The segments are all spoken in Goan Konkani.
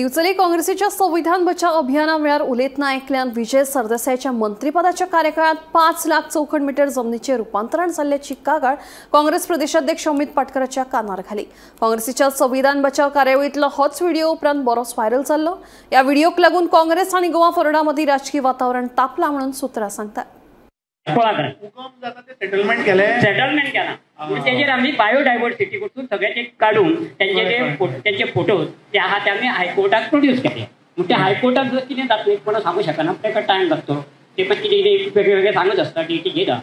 दिवचली काँग्रेसीच्या संविधान बचाव अभियाना वेळार उलयतना एकल्यान विजय सरदेसायाच्या मंत्रीपदाच्या कार्यकाळात 5 लाख चौखण मीटर जमनीचे रूपांतरण जाल्ल्याची कागाळ काँग्रेस प्रदेशाध्यक्ष अमित पाटकराच्या कानार घाली। काँग्रेसीच्या संविधान बचाव कार्यावळीतलो होच व्हिडिओ उपरांत बरोच व्हायरल जाल्लो। या व्हिडिओक लागून काँग्रेस आणि गोवा फॉरवर्डामध्ये राजकीय वातावरण तापला म्हणून सूत्रां सांगतात। सेटलमेंट केलें, सेटलमेंट केलां तेजेर आमी बायोडायवर्सिटी कडसून सगळें काडून तेंचे फोटो ते आहा ते आमी हायकोर्टाक प्रोड्यूस केले। पूण ते हायकोर्टाक जर कितें जातलें कोण सांगूंक शकना, ताका टायम लागतलो, ते पण कितें कितें वेगळे वेगळे सांगत आसता, डेटी घेता।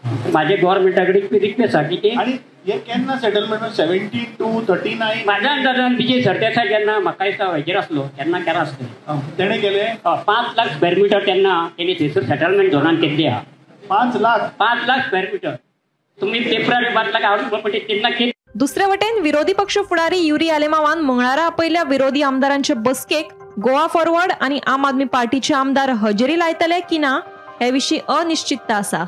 म्हाजे गव्हर्मेंटा कडेन रिक्वेस्ट आसा की ते आनी हे केन्ना सेटलमेंट 72 39 म्हाज्या अंदाजान विजय सरदेसाय जेन्ना म्हाका दिसता हेजेर आसलो तेन्ना केलां आसतलें, तेणें केलें। 5 लाख स्क्वेअर मिटर तेन्ना तेणी थंयसर सेटलमेंट झोनान केल्ली आहा। 5 लाख 5 लाख स्क्वेअर मिटर तुम्ही पेपरार 5 लाख आवडून पण तेन्ना केली। दुसरे वटेन विरोधी पक्ष फुडारी युरी आलेमावान मंगळारा आपयल्या विरोधी आमदारांचे बसकेक गोवा फॉरवर्ड आणि आम आदमी पार्टीचे आमदार हजेरी लायतले की ना हे विशीं अनिश्चितता आसा।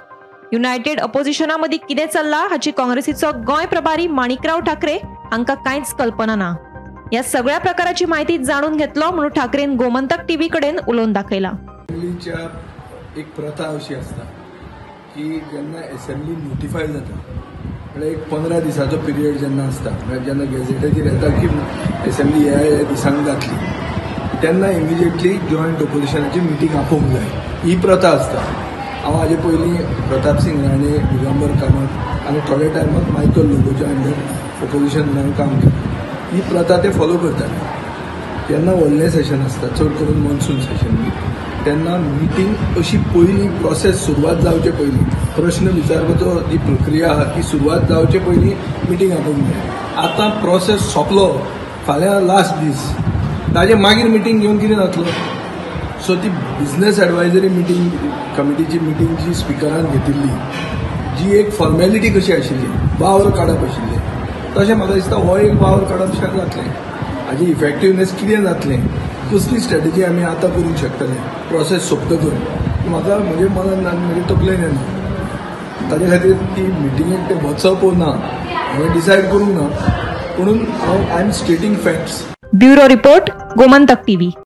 युनायटेड अपोजिशना मदीं कितें चल्लां हाची काँग्रेसीचो गोंय प्रभारी माणिकराव ठाकरे हांकां कांयच कल्पना ना। ह्या सगळ्या प्रकाराची माहिती जाणून घेतलो म्हणून ठाकरेन गोमंतक टीव्ही कडेन उलोवन दाखयला। एक प्रथा अशी आसता की जेन्ना एसेंब्ली नोटिफाय जाता म्हळ्यार एक 15 दिसाचो पिरियड जेन्ना आसता, म्हळ्यार जेन्ना गॅझेटाचेर येता की एसेंब्ली ह्या ह्या दिसांक जातली तेन्ना इमिजिएटली जॉयंट ऑपोजिशनाची मिटींग आपोवंक जाय, ही प्रथा आसता। हांव हाजे पयलीं प्रताप सिंग राणे, दिगंबर कामत आनी थोड्या टायमाक मायकल लोबोच्या अंडर ऑपोजिशन म्हणून काम केलें। ही प्रथा ते फॉलो करताले। जेन्ना व्हडलें सेशन आसता, चड करून मॉन्सून सेशन बी, तेन्ना मिटींग अशी पयलीं प्रोसेस सुरवात जावचे पयलीं, प्रश्न विचारपाचो जी प्रक्रिया आहा ती सुरवात जावचे पयलीं मिटींग आपोवंक जाय। आतां प्रोसेस सोंपलो, फाल्यां लास्ट दीस, ताजे मागीर मिटींग घेवन कितें जातलो? सो ती बिजनेस एडवायजरी मिटींग कमिटीची मिटींग जी स्पिकरान घेतिल्ली, जी एक फॉर्मेलिटी कशी आशिल्ली, वावर काडप आशिल्लें, तशें म्हाका दिसता हो एक वावर काडप शें जातलें। हाजी इफेक्टिवनेस कितें जातलें, कसली स्ट्रॅटेजी आमी आतां करूंक शकतले प्रोसेस सोंपतकच, म्हाका म्हजे मनान आनी म्हजे तकलेन येना। ताजे खातीर ती मिटिंगेक तें वचप ना हांवें डिसायड करूंक ना, पुणून हांव I am stating facts. Bureau report, Gomantak TV.